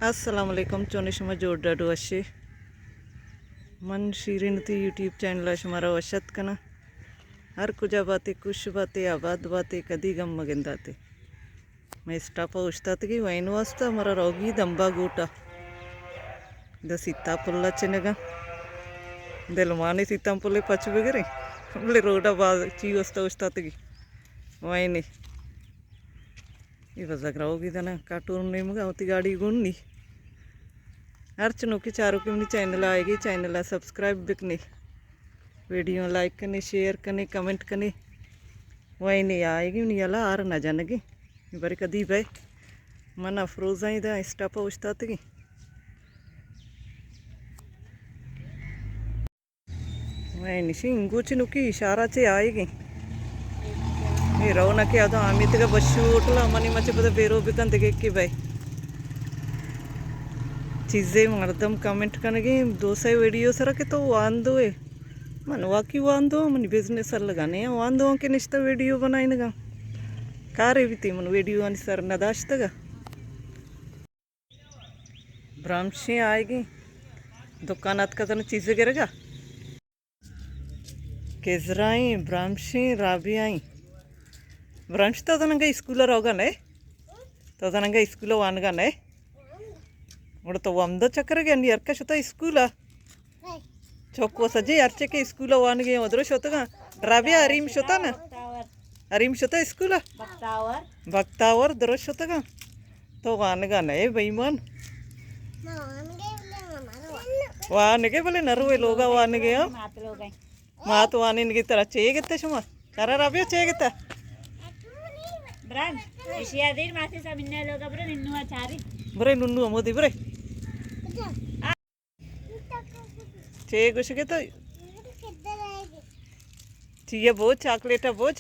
السلام علیکم، چونے شما؟ جوڑ ڈاڈو اشے؟ من شیرین تی یوٹیوب چینل ءَ شمارا وش اتک کناں۔ ہر کجا باتے، خوش باتے، آباد باتے، کدی گم مگنداتے۔ مئے اسٹاپ ءَ اوشتاتگی وین واسطہ، مارا روگی دمبا گوٹا۔ دا سیتا پلا چنگا۔ دلمانے سیتا پلے پچ بگرے۔ بلے روڈا باز چی واسطہ اوشتاتگی وینے۔ اے بزگ روگی دنا کاٹور نیمگا وتی گاڑی گون نی۔ ہرچ نوکی چاروکی منی چینل آئیگی، چینل ءَ سبسکرائب بکنے، ویڈیو لائک کنے، شیئر کنے، کمنٹ کنے۔ وینے آئیگی منی یلا آر نہ جنگی۔ برے کدی بئے۔ من افروزاں ادا اسٹاپ ءَ اوشتاتگی۔ میں نشی انگو چنوکی اشارہ چے آئیگی۔ اے رونقے ادا آمیتگا بشو ہوٹل ءَ، منی مچے پدا بیرو بکن دگہ کہ بئے۔ چیزے مردم کمنٹ کنگی دو سئے ویڈیو سرا کہ تو واندو ئے۔ من واقعی واندو آں، منی بزنس ءَ لگانے آں، واندو آں کہ نشتہ ویڈیو بنائینگا۔ کارے بیتی من ویڈیو آنی سر نداشتگا۔ برامشیں آئیگی دکان اتکا تنو چیزے گرگا۔ کزرائیں، برامشیں، رابعہ ایں۔ برامش تو زننگا اسکول روگا نئے؟ تو زننگا اسکول وانگا نئے؟ گڑا تو ومدو چکرگے انی ہرکا شتا اسکول؟ چوکو سجے ہرچے کہ اسکول وانگے ادرو شتگا۔ رابعہ اریم شتا نا؟ اریم شتا اسکول؟ بختاور۔ بختاور درو شتگا۔ تو وانگا نئے بے ایمان؟ وانگے بلے نروے لوگا وانگے ہاں۔ مات وانینگی ترا چے گتے شما؟ کرا رابعہ چے گتا؟ بران، اشیا دیر ماتے سا بننے لوگا برو ننو چاری۔ برے ننو مودی برے۔ چے گوشگے تو؟ چیے بوج، چاکلیٹ بوج؟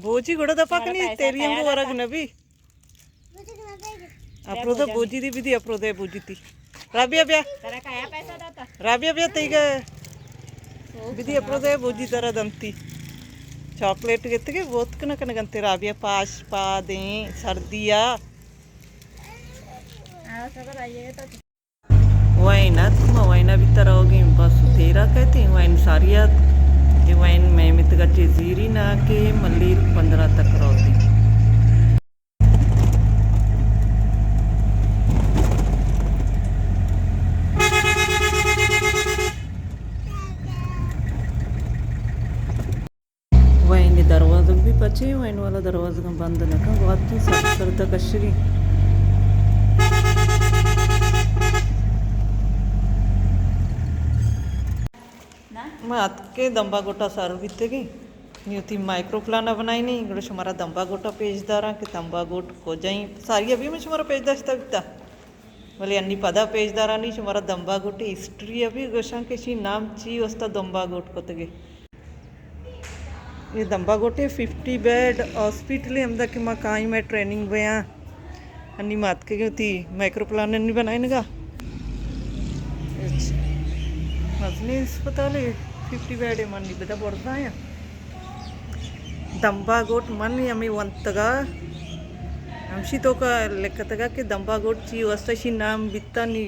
بوجی گڑا دپا کنی، تیری ہم ورگ نبی۔ اپروزا بوجی دی بدی، اپروزا بوجی تی۔ رابعہ بیا۔ رابعہ بیا تیگا۔ بدی اپروزا بوجی ترا دنتی۔ چاکلیٹ گتگے بوت کنا کنا گنتے رابعہ پاش پا دیں سردیا۔ وین اتک، ما وینا بیتا روگیں، بس تیرا کہتے وین ساری اتک۔ اے وین مئے متگا چے زیری نا کہ ملیر پندرہ تک روتی۔ وین دروازگ بھی پچے، وین والا دروازگ بند نہ کن، گوات سر سر تک اشری۔ ما اتکے دمبا گوٹا سر بیتگی، نیوتی مائیکرو پلانا بنائینی، گڑا شمارا دمبا گوٹا پیش داراں کہ دمبا گوٹ کجائیں، ساری ابھی میں شمارا پیش داشتا بیتا۔ بلے انی پدا پیش دارانی شمارا دمبا گوٹی ہسٹری ءَ بھی گوشاں کہ اشی نام چی واسطہ دمبا گوٹ کتگے۔ اے دمبا گوٹے ففٹی بیڈ ہاسپٹلے، ہمدا کہ ما کائیں مئے ٹریننگ بیاں۔ انی ما اتکگیں وتی مائیکرو پلان انی بنائینگا۔ اچ۔ مزنیں اسپتالے، ففٹی بیڈے، من نی بدا برزایاں۔ دمبا گوٹ من ہمے ونتگا ہمشی توکا لکھتگا کہ دمبا گوٹ چی واسطہ اشی نام بیتا، نی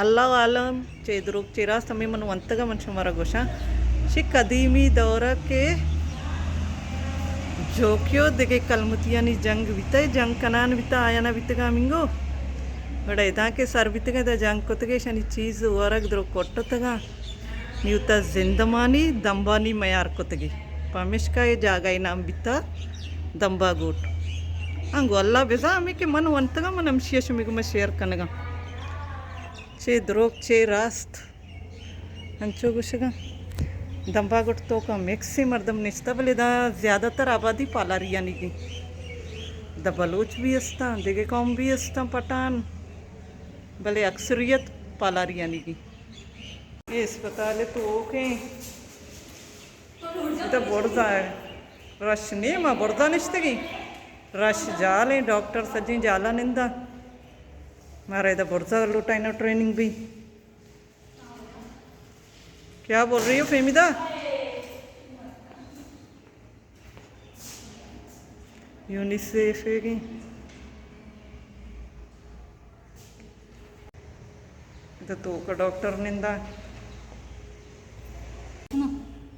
اللہ عالم چے دروگ چے راست، ہمے من ونتگا من شمارا گوشاں۔ اشی قدیمی دورا کہ جوکیو دگہ کلمتیانی جنگ بیتا، جنگ کنان بیتا، آیانا بیتگا ہمینگو۔ گڑا ادا کہ سر بیتگا، ادا جنگ کتگے، اشانی چیز ورگ درو کٹتگا۔ نیوتا زندمانی دمبانی میار کتگی، پمیشکا اے جاگہ ءِ نام بیتا دمبا گوٹ۔ انگو اللہ بزاں ہمے کہ من ونتگاں، من ہمشی ءَ شمے گوما شیئر کنگاں۔ چے دروگ چے راست، انچو گوشگاں۔ دمبا گوٹ توکا مکسیں مردم نشتہ، بلے دا زیادہ تر آبادی پالاریانی گی۔ دا بلوچ بھی استاں، دگہ قوم بھی استاں، پٹھان، بلے اکثریت پالاریانی گی۔ اے اسپتال ءِ توک ایں۔ ادا برزا رش نیں، ما برزا نشتگیں۔ رش جال ایں، ڈاکٹر سجیں جالا ننداں۔ مارا ادا برزا لوٹائیناں ٹریننگ بی۔ کیا بول رہی ہو فہمیدہ؟ یونیسیف ءِ گی۔ تو کا ڈاکٹر نندا۔ سنو۔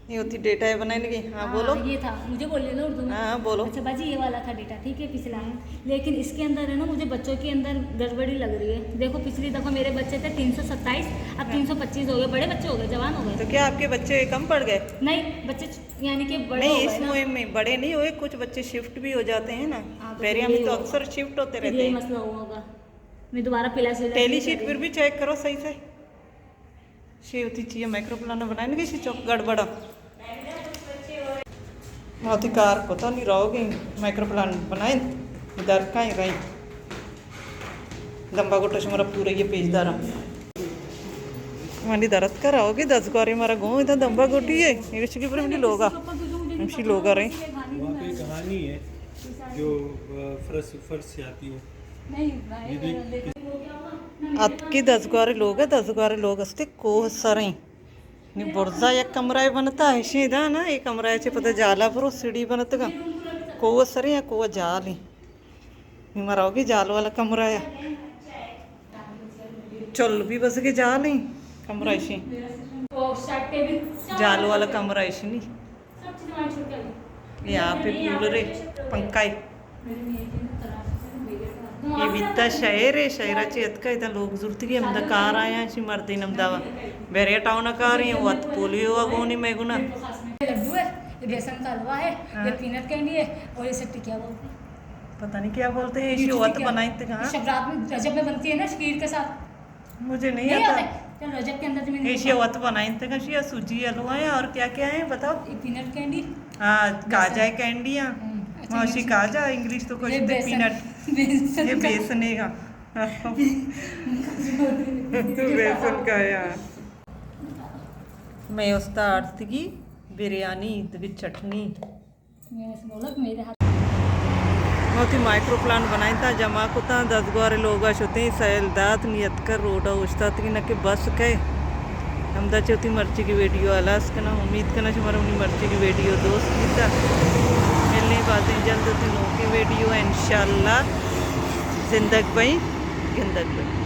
یہ ہوتی ڈیٹا ہے بنائیں گے۔ ہاں، ہاں، بولو۔ یہ تھا، مجھے بول لینا اردو میں۔ ہاں، ہاں، بولو۔ اچھا باجی، یہ والا تھا ڈیٹا، ٹھیک ہے، پچھلا۔ ہوں۔ لیکن اس کے اندر ہے نا، مجھے بچوں کے اندر گڑبڑی لگ رہی ہے۔ دیکھو، پچھلی دفعہ میرے بچے تھے تین سو ستائیس، اب ہاں۔ تین سو پچیس ہو گئے، بڑے بچے ہو گئے، جوان ہو گئے۔ تو کیا آپ کے بچے کم پڑ گئے؟ نہیں، بچے چ-، یعنی کہ بڑے نہیں، ہو گئے اس نا۔ مہم میں بڑے نہیں ہوئے، کچھ بچے شفٹ بھی ہو جاتے ہیں نا۔ ہاں، تو پھر پیریا میں یہی تو ہوگا۔ اکثر شفٹ ہوتے پھر رہتے یہی ہیں۔ مسئلہ ہوا ہوگا۔ میں دوبارہ پہلا سے ٹیلی شیٹ پھر بھی چیک کرو صحیح سے۔ شی ہوتی چیئے مائکرو پلان بنائیں گے، شی چوک گڑبڑا۔ ہوتی کار کو تو نہیں رہو گی، مائکرو پلان بنائیں، در کائیں رہی۔ دمبا گوٹا شمارا پورا یہ پیج دارا۔ منی درد کا رہو گی، دزگواری مارا گوں، ادھر دمبا گوٹی ہے، یہ کی پر لوگا، ہمشی لوگا رہی۔ وہاں پہ کہانی ہے جو، آ، فرس، فرس سے آتی ہو۔ اتکی دزگوارے لوگ ء، دزگوارے لوگ استے کوہ سریں۔ نی برزا یک کمرہ بنتا، ہشیں دا نا، اے کمرہ چے پتہ جالا برو سیڑھی بنتگا۔ کوہ سریں یا کوہ جالیں۔ نی مراوگی جال والا کمرہ یا۔ چل بھی بس کے جالیں، کمرہ ہشیں۔ جال والا کمرہ ہشیں نی۔ اے آپ ء کولر ء پنکھا ء۔ اے بیتا شہر ء، شہر ء چہ اتکا ادا لوگ زرتگی، ہمدا کار آیا، شی مردین ہمدا بیریا ٹاؤن ء کار ہیں، وت پولیو ء گونی میں گنا۔ لڈو ہے، یہ بیسن کا حلوا ہے، یہ ہاں۔ پینٹ کینڈی ہے اور یہ سب ٹکیا بولتے ہیں۔ پتہ نہیں کیا بولتے ہیں، یہ ایشی وت ٹکیا۔ بنائیں تھے کہاں؟ شب رات میں رجب میں بنتی ہے نا شیر کے ساتھ۔ مجھے نہیں نہیں آتا۔ آتا ہے۔ چل، رجب کے اندر تو میں نے ایشی دیکھا۔ وت بنائیں تھے کہاں؟ شی سوجی حلوا ہے اور کیا کیا ہے بتاؤ؟ یہ پینٹ کینڈی۔ ہاں، کاجا ہے کینڈی، ہاں۔ ہوں، اچھا، ماشی انگلش میں۔ کاجا، انگلش تو کچھ یہ بیسن۔ پینٹ۔ بیسن یہ کا۔ بیسن ہے کا۔ بیسن کا ہے، ہاں۔ میں استاد کی بریانی، دگہ چٹنی۔ میں اس بولک میرے ہاتھ۔ وتی مائیکرو پلان بنائیں تا جمع کتاں، دزگوار لوگا شتیں، سیل دات، نیت کر روڈا اوشتاتگی نہ کہ بس کئے۔ ہمدا چہ وتی مرچی کی ویڈیو ہلاس کناں۔ امید کناں شمارا منی مرچی کی ویڈیو دوست بیتا۔ ملیں بازیں جلد وتی نوکیں ویڈیو انشاءاللہ۔ زندگ بئیں، گندگ بئیں۔